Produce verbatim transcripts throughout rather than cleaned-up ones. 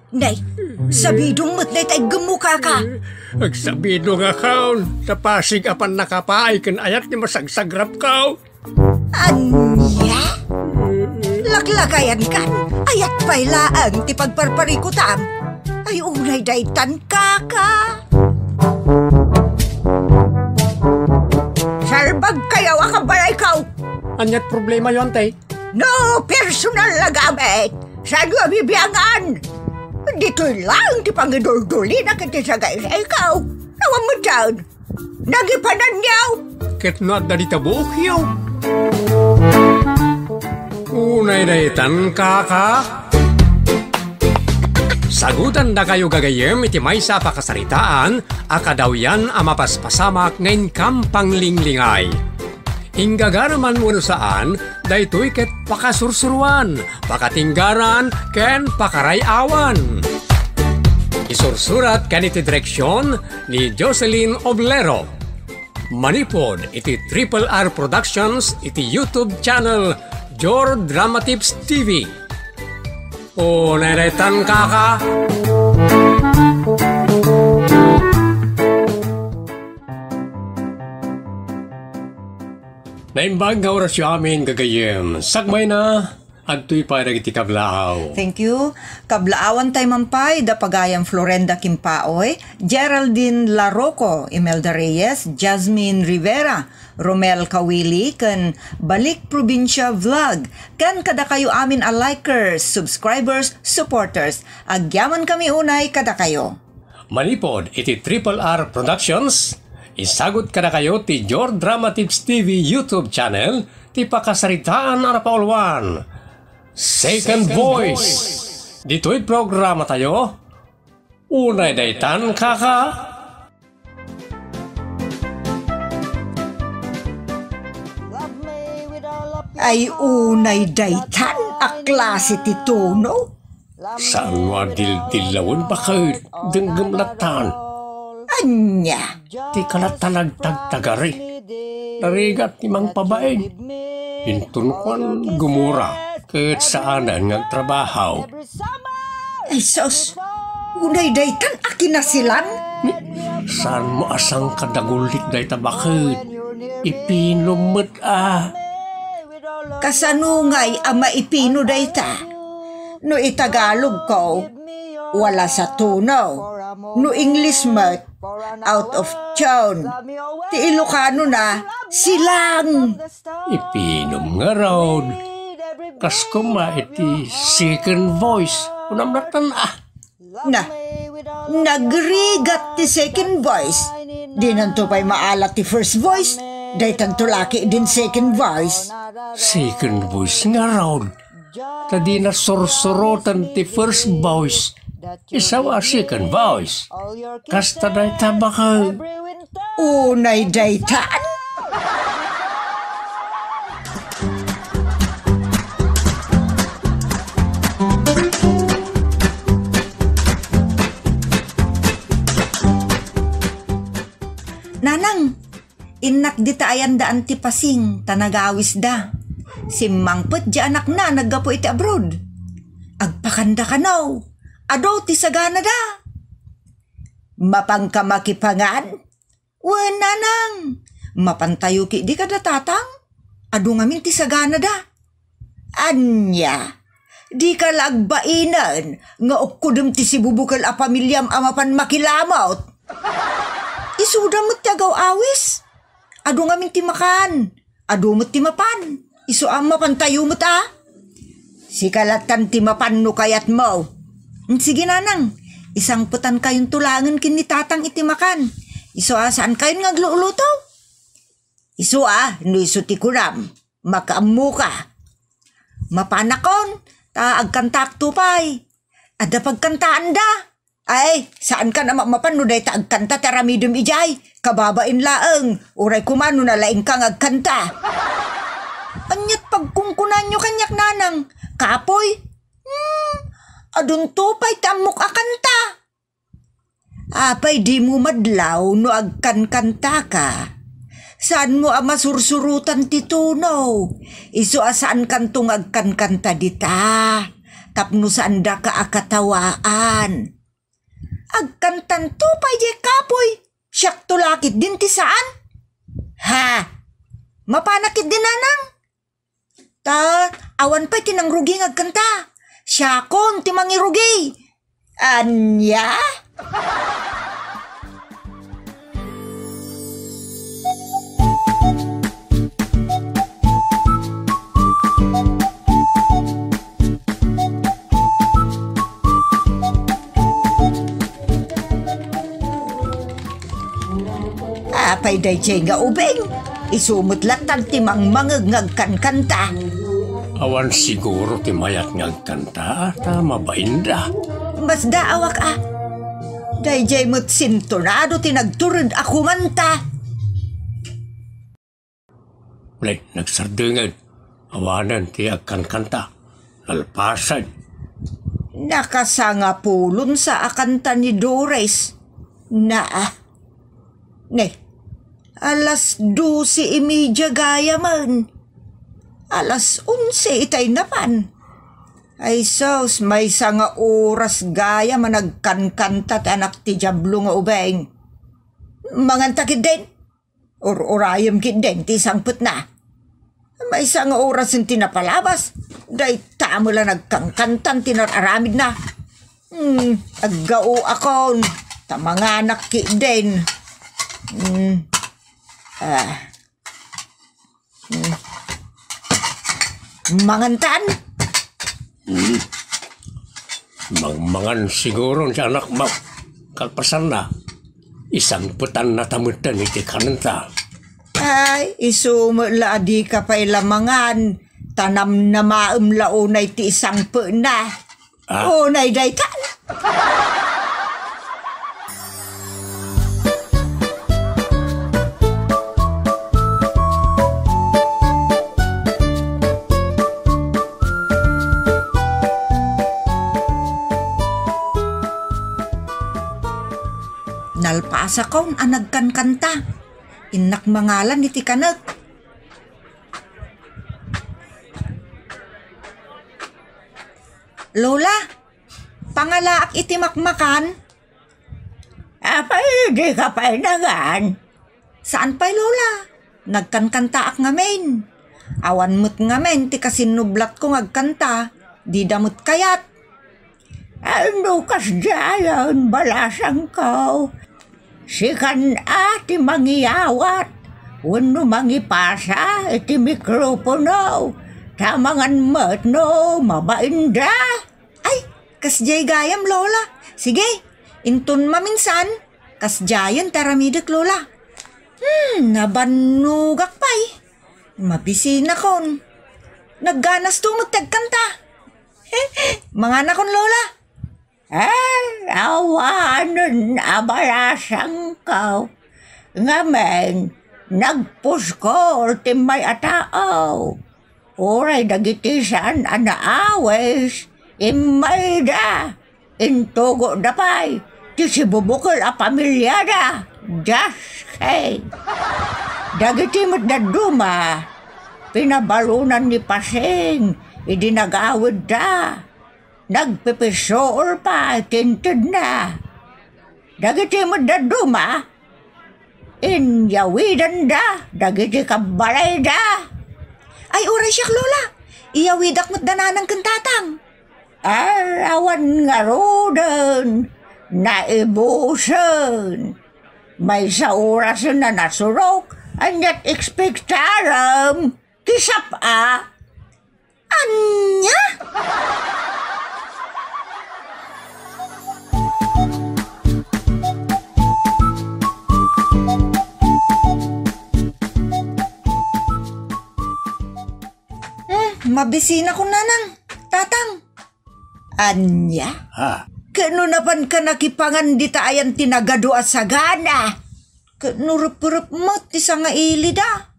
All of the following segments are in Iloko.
Nay, sabidong met dayta iggemmo, kaka. Agsabidongakon, ta pasig a pannakapaay ken ayat ti masagsagrapko. Ania? Laklakayankan, ayat pay laeng ti pagparparikutam. Ay, unay daytan, kaka. Salbagkayo a kabalayko. Ania't problemayo, ante? No personal a gamit, saanyo a bibiangan? Ditoy laeng ti pangiduldulina ken ti sagaysayko. Awan met dayta. Nagipananyo. Ket no adda dita buokyo. Unay daytan, kaka. Sagutandakayo gagayyem iti maysa a pakasaritaan a kadawyan a mapaspasamak nga inkam panglinglingay. Inggagaraman wenno saan, daytoy ket pakasursuroan, pakatinggaran, ken pakaray-awan. Isursurat ken iti direksion ni Jocelyn Oblero. Manipud iti Triple R Productions iti YouTube channel Jor Dramatips T V. Unay daytan, kaka. Naimbag nga orasyo amin, gagayyem. Sakbayna, adtoy pay dagiti kablaaw. Thank you. Kablaawan tay man pay da pagayam Florenda Kimpaoy, Geraldine Larroco, Imelda Reyes, Jasmine Rivera, Romel Kawili, ken Balik Probinsya Vlog, ken kadakayo amin a likers, subscribers, supporters. Agyaman kami unay kadakayo. Manipud iti Triple R Productions, isagut kadakayo ti Jor Dramatips T V YouTube channel ti pakasaritaan a napauluan, Second Voice. Ditoy programatayo, unay daytan, kaka. Ay, unay daytan a klase ti tono. Saanmo a dildillawen, baket, denggem lattan. Ania? Dika lattan agtagtagari. Narigat ti mangpabain. Inton kuan, gumura, ket saanen nga agtrabaho. Ay, sus! Unay daytan a kinasilan? Saanmo a sangkadagullit dayta, baket? Ipinum met a. Kasano ngay a maipino dayta? No Itagalogko, wala sa tono. No English met, out of tune. Ti Ilocano na, silang. Ipinum ngarud. Kas koma iti second voice. Kunam lattan, ah. Na, nagrigat ti second voice. Dinanto pay maala ti first voice. Daytanto la ketdin second voice. Second voice ngarud. Ta dina sursuroten ti first voice. Isu a second voice. Kasta dayta, baket. Unay daytan. Nanang, innak dita ayan daan ti pasing ta nagawisda. Simmangpet ti anakna naggapu iti abroad. Agpakanda kano. Adu ti saganada. Mapanka makipangan? Wen, nanang, mapantayo ketdi kada tatang? Adu ngamin ti saganada. Ania, dika la agbainen nga ukkodem ti sibubukel a pamiliam a mapan makilamot? Isuda met ti agaw-awis. Adu ngamin ti makan. Adu met ti mapan. Isu a mapantayo met a. Sika lattan ti mapan no kayatmo. Mm, sige, nanang. Isangpetankayonto laengen ken ni tatang iti makan. Isu a saankayon nga agluto. Isu a, no isu ti kunam, makaammoka. Mapanakon, ta agkantaakto pay. Adda pagkantaanda. Ay, saankan a mamapan no dayta agkanta ti aramidem idiay. Kababain laeng, uray koma no nalaingka nga agkanta. Ania't pagkunkunanyo kaniak, nanang? Kapoy? Hmm, adunto pay ti ammok a kanta. Apay dimo madlaw no agkankantaka? Saanmo a masursurotan ti tono? Isu a saankanto nga agkankanta dita. tapno saandaka a katawaan. Agkantanto pay diay kapuy, siakto la ketdin ti saan? Ha? Mapanak ketdi, nanang? Ta, awan pay ti nangrugi nga agkanta. Siakon ti mangirugi. Ania? Apay daydiay nga ubing? Isu met latta ti mangmangeg nga agkankanta. Awan siguro ti mayat nga agkanta, ta mabainda. Masdaawak a. Daydiay met sintonado ti nagtured a kumanta. Nay, nagsardenged. Awanen ti agkankanta. Nalpasen. Nakasangapulon sa a kanta ni Doris. Naa. Ne, alas dose y media gayamen. Alas onse itay napan. Ay sus, maysa nga oras gayam a nagkankanta ti anak ti Diablo nga ubing. Manganta ketdin. Ur-urayem ketdin ti sangpetna. Maysa nga orasen ti napalabas, dayta met la nagkankantan ti nar-aramidna. Hmm, aggaoakon, ta manganak ketdin. Hmm. Ah. Hmm. Mangantan? Hmm. Mangmangan siguro ti anakmo. Kalpasanna, isangpetannata metten iti kanenta. Ay, isu met la a dika pay la mangan, ta namnamaem la unay ti isangpetna. Ah? Unay daytan. Nalpasakon a nagkankanta. Innak mangalan iti kanek. Lola, pangalaak iti makmakan? Apay, dika pay nangan? Saan pay, Lola. Nagkankantaak ngamin. Awan met ngamin ti kasinnublatko nga agkanta. Dida met kayat. Ay, no kasdiayen, balasangko. Sikan a ti mangiyawat wenno mangipasa iti mikropono, ta mangan met no mabainda. Ay, kasdiay gayam, Lola. Sige, inton maminsan, kasdiayen ti aramidek, Lola. Hmm, nabannogak pay. Mabisinakon. Nagganasto met ti agkanta. Manganakon, Lola. Eh, awanen a balasangko. Ngamin, nagpuskol ti may a tao. Uray dagiti saan a naawis, immayda, intugoda pay ti sibubukel a pamiliada. Dios, hey! Dagiti met dadduma, pinabalonan ni Pasing idi nagawidda. Nagpipisool pay ti intedna. Dagiti met dadduma, inyawidanda dagiti kabbalayda. Ay, uray siak, Lola. Iyawidak met da nanang ken tatang. Ay, awan ngaruden, naibusen. Maysa orasen a nasurok, aniat ekspektarem? Ti sap-a. Ania? Hmm, mabisinakon, nanang, tatang. Ania? Ha? Ket no napanka nakipangan dita ayan ti nagadu a sagana? Ket no reprep met ti sangailida?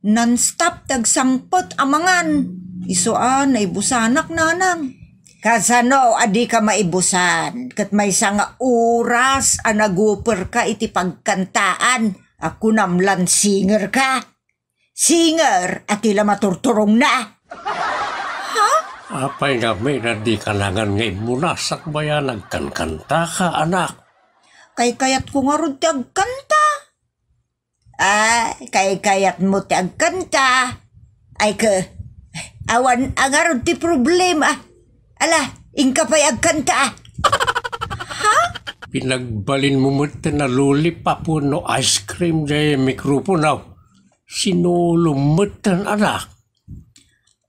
Non-stop ti agsangpet a mangan. Isu a naibusanak, nanang. Kasano a dika maibusan? Ket maysa nga oras a naguperka iti pagkantaan a kunam lan singerka. Singer a ti la maturturongna. Ha? Apay ngamin a di ka nangan nga immuna sakbay a nagkankantaka, anak? Kaykayatko ngarud ti agkanta. Ah, kaykayatmo ti agkanta. Ay, ke, awan a ngarud ti problema. Ala, inka pay agkanta, ah. Ha? Pinagbalinmo met ten a lollipop wenno ice cream jay mikropono. Sinulom met ten, anak.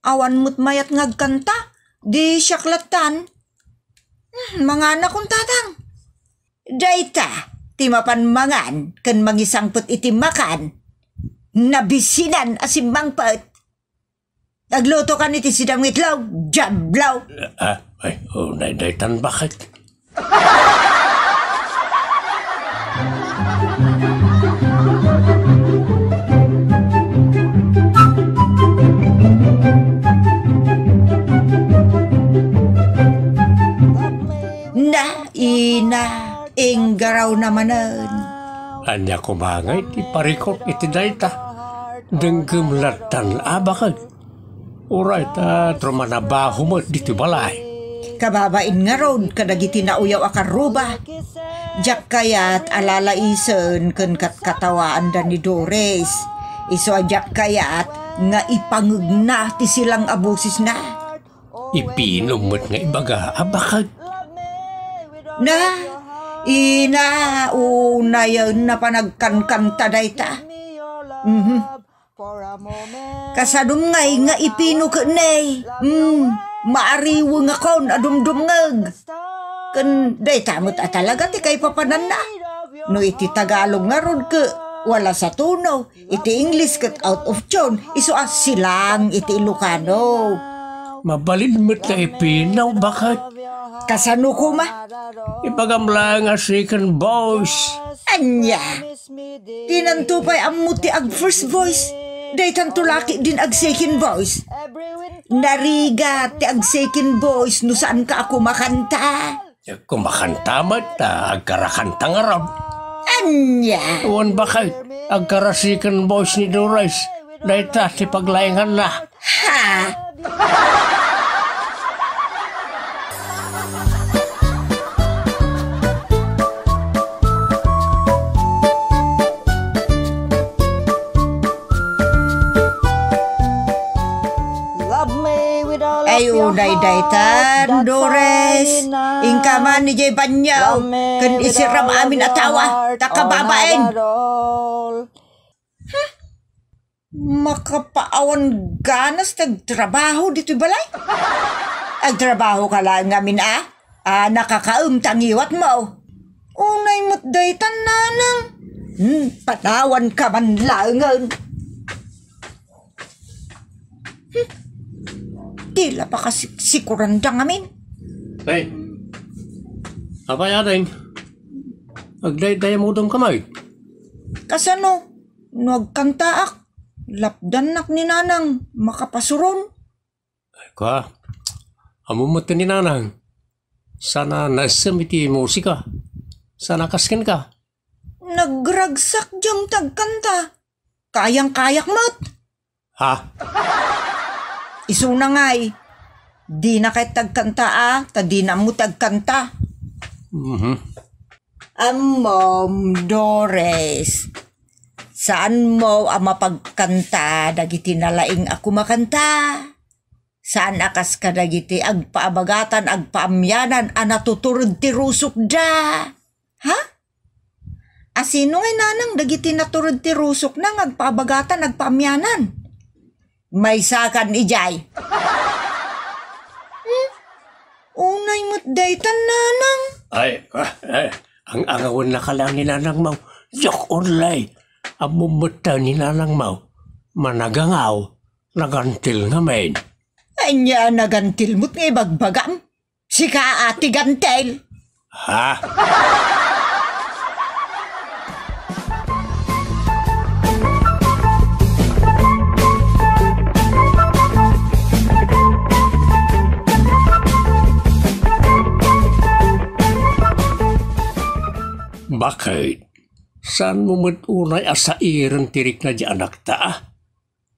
Awan met mayat nga agkanta, di siak lattan. Hmm, manganakon, tatang. Dayta ti mapan mangan ken mangisangpet iti makan. Nabisinan a simmangpet. Aglutokan iti sidam nga itlog, diablo! Ah, ay, oh, nay, daytan bakit? Na, ina, inggaraw na manen. Ania koma ngay ti parikot iti dayta? Denggem lattan a bakit? Uray ta trumanabaho met ditoy balay. Kababain ngarud kadagiti nauyaw a karruba. Diak kayat a lalaisen ken katkatawaanda ni Doris. Isu a diak kayat nga ipangegna ti silang a bosesna. Ipinum met nga ibaga a bakit? Na, ina, unayen a panagkankanta dayta. Mhm. Kasadom ngay nga ipino ket ne? Hmm, maariwengakon a dumdumngeg. Ken dayta met a talaga ti kaipapananna. No iti Tagalog ngarud ket wala sa tono, iti English ket out of tune, isu a silang iti Ilocano. Mabalin met nga ipino, bakit? Kasano koma? Ibagam laeng a second voice. Ania? Dinanto pay ammo ti ag first voice. Daytanto laki din ag second voice. Narigat ti ag second voice no saanka a kumakanta. Kumakanta met, ta agkarakanta ngarud. Ania? Wen bakit? Agkara second voice ni Doris. Dayta ti paglainganna. Ha? Ay, unay daytan, Dores. Inka man idiay banyo. Ken isiram amin a tawa. Ta kababain. Makapaawan ganas ti agtrabaho ditoy balay? Agtrabaho ka laeng ngamin a, a nakakaem ta ngiwatmo. Unay met daytan, nanang. Hmm, panawan ka man laengen. Hmm. Ti la pakasikuranda ngamin. Hey. Apay, ading? Agdaydayamudenka met? Kasano? No agkantaak, lapdannak ni nanang makapasuron. Ay, kua, ammom met ni nanang. Saan a naessem iti musika. Saan a kas kenka. Nagragsak diay ti agkanta. Kayang-kayak met. Ha? Isuna ngay. Dina kayat ti agkanta a, ta dina ammo ti agkanta. Mhm. Ammom, Dores. Saanmo a mapagkanta dagiti nalaing a kumakanta. Saan a kas kadagiti agpaabagatan, agpaamyanan a natutured ti rusokda. Ha? Asino ngay nanang dagiti natured ti rusokna nga agpaabagatan, agpaamyanan? Maysakan idiay. Hmm? Unay met daytan, nanang. Ay, ah, ay, ang-angawennaka laeng ni nanangmo. Joke only. Ammom met ta ni nanangmo. Managangaw. Nagantil ngamin. Ania a nagantil met nga ibagbagam? Sika a ti gantil. Ha? Bakit? Saanmo met unay a sairen ti rikna diay anakta, a?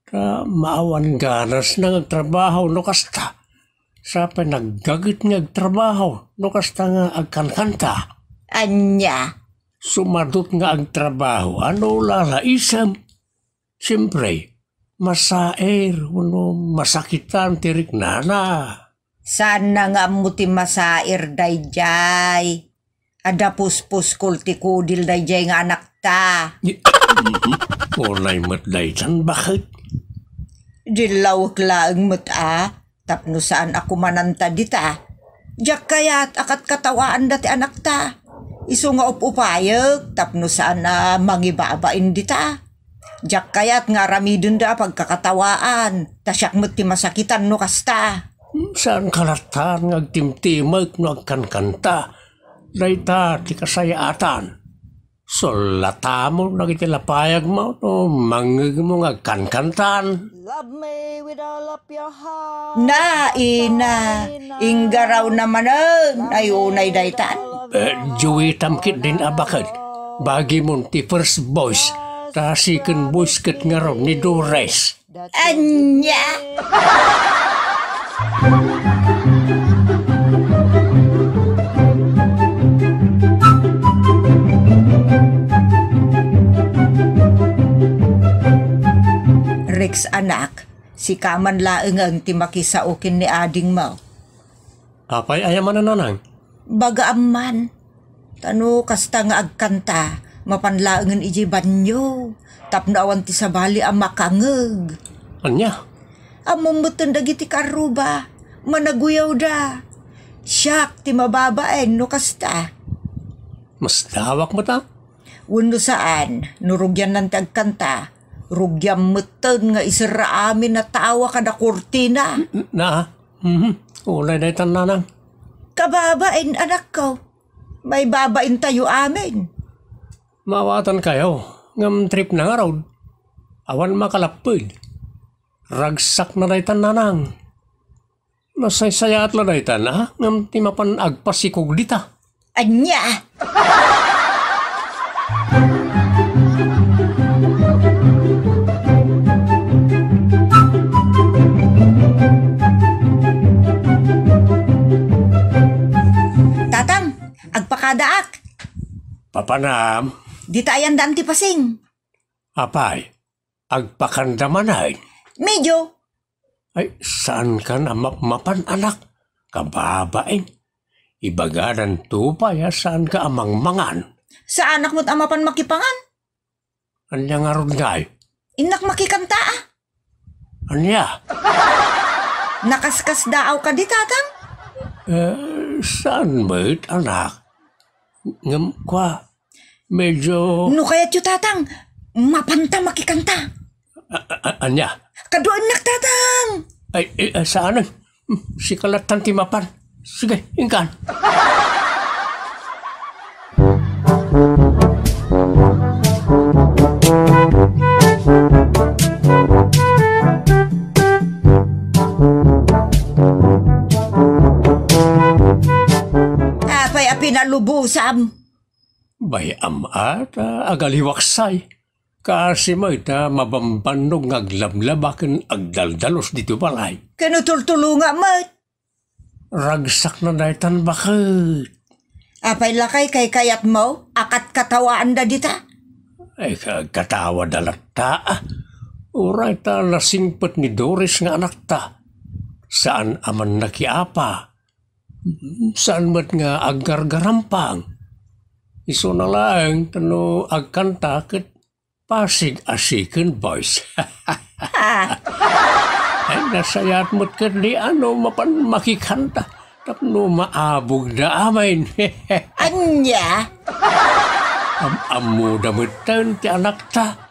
Ta maawan ganasna nga agtrabaho no kasta. Sapay naggaget nga agtrabaho no kasta nga agkankanta. Ania? Sumadot nga agtrabaho, ano lalaisem? Siyempre, masair wenno masakitan ti riknana. Saanna nga ammo ti masair daydiay. Adda puspuskol ti kudil daydiay nga anakta. Di-, unay met daytan, baket? Dillawek laeng met a, tapno saan a kumananta dita. Diak kayat a katkatawaanda ti anakta. Isu nga up-upayek tapno saan a mangibabain dita. Diak kayat nga aramidenda a pagkakatawaan, ta siak met ti masakitan no kasta. Hmm, saan ka latta nga agtimtimek no agkankanta? Dayta ti kasayaatan. Sulatamo dagiti lapayagmo no mangngegmo nga agkankantan. Love me with all of your heart. Na, ina, inggarawna manen, ay unay daytan. Eh, duetam ketdin a baket. Bagimon ti first voice, ta second voice ket ngarud ni Dores. Ania? Rex, anak, sika man laeng ti makisao ken ni adingmo. Apay, aya manen, nanang? Baga amman. Ta no kasta nga agkanta, mapan laengen idiay banio, tapno awan ti sabali a makangeg. Ania? Ammom metten dagiti karruba, managuyawda. Siak ti mababain no kasta. Masdawak met a? Wenno saan, no rugiannan ti agkanta, rugiam metten nga iserra amin a tawa kada kurtina. N-, na? Mhm. Unay daytan, nanang. Kababain, anakko. Maibabaintayo amin. Maawatankayo, ngem tripna ngarud. Awan makalapped. Ragsakna daytan, nanang. Nasaysayaat la daytan, a? Ngem ti mapan agpasikog dita. Ania? Tatang, agpakadaak. Papanam? Dita ayan daan ti pasing. Apay, agpakanda manen? Medyo. Ay, saankan a mapmapan, anak? Kababain. Ibagadanto pay a saanka a mangmangan. Saanak met a mapan makipangan? Ania ngarud ngay? Innak makikanta, a. Ania? Nakaskasdaaw kadi, tatang? Eh, saan met, anak? Ngem kua, medyo... No kayatyo, tatang, mapanta makikanta. A-, a-, a-, ania? Kaduaennak, tatang! Ay, eh, eh, saan? Hmm, sika lattan ti mapan. Sige, inkan. Apay a pinalubosam? Bay-am a ta agaliwaksay. Kaasi met a mabambannog nga aglablaba ken agdaldalus ditoy balay. Ken no tultulongam met? Ragsakna daytan baket. Apay lakay, kaykayatmo a katkatawaanda dita? Ay, ka-, agkatawada latta, a. Uray ta nasingpet ni Doris nga anakta. Saan a man nakiapa. Saan met nga aggargarampang. Isuna laeng ta no agkanta ket pasig a second voice. Ay, nasayaat met ketdi a no mapan makikanta tapno maabogda amin. Ania? Am-, ammoda metten ti anakta.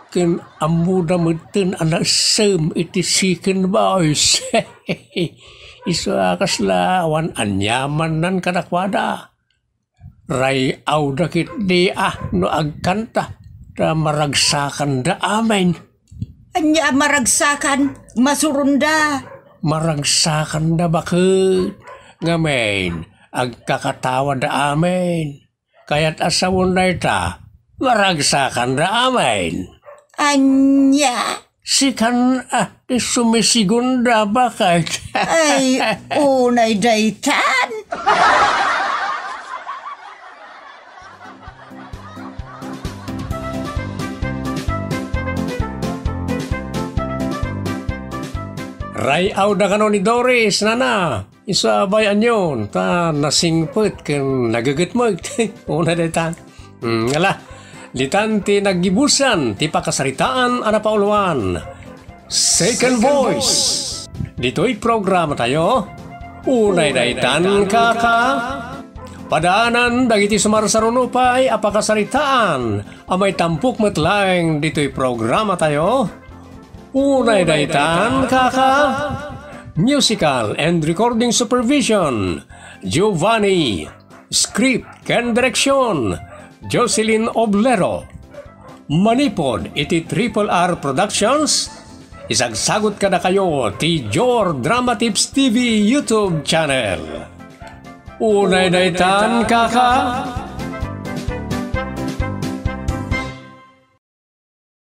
Ken ammoda metten a naessem iti second voice. Isu a kasla awan aniamannan kadakuada. Ray-awda ketdi a no agkanta, ta maragsakanda amin. Ania a maragsakan? Masuronda. Maragsakanda baket. Ngamin, agkakatawada amin. Kayat a sawen dayta, maragsakanda amin. Ania? Sikan a ti sumisigunda, baket. Ay, unay daytan. Ray-awda kano ni Doris, nana. Isu a bay-anyon, ta nasingpet ken nagegetmek. Unay daytan. Hmm, ala, ditan ti naggibusan ti pakasaritaan a napauluan. Second Voice. Ditoy programa tayo, unay daytan, kaka. Padaanan dagiti sumarsaruno pay a pakasaritaan a maitampok met laeng ditoy programa tayo. Unay daytan, kaka. Musical and recording supervision, Giovanni. Script ken direksyon, Jocelyn Oblero. Manipod iti Triple R Productions, isagsagut kadakayo ti Jor Drama Tips T V YouTube channel. Unay daytan, kaka.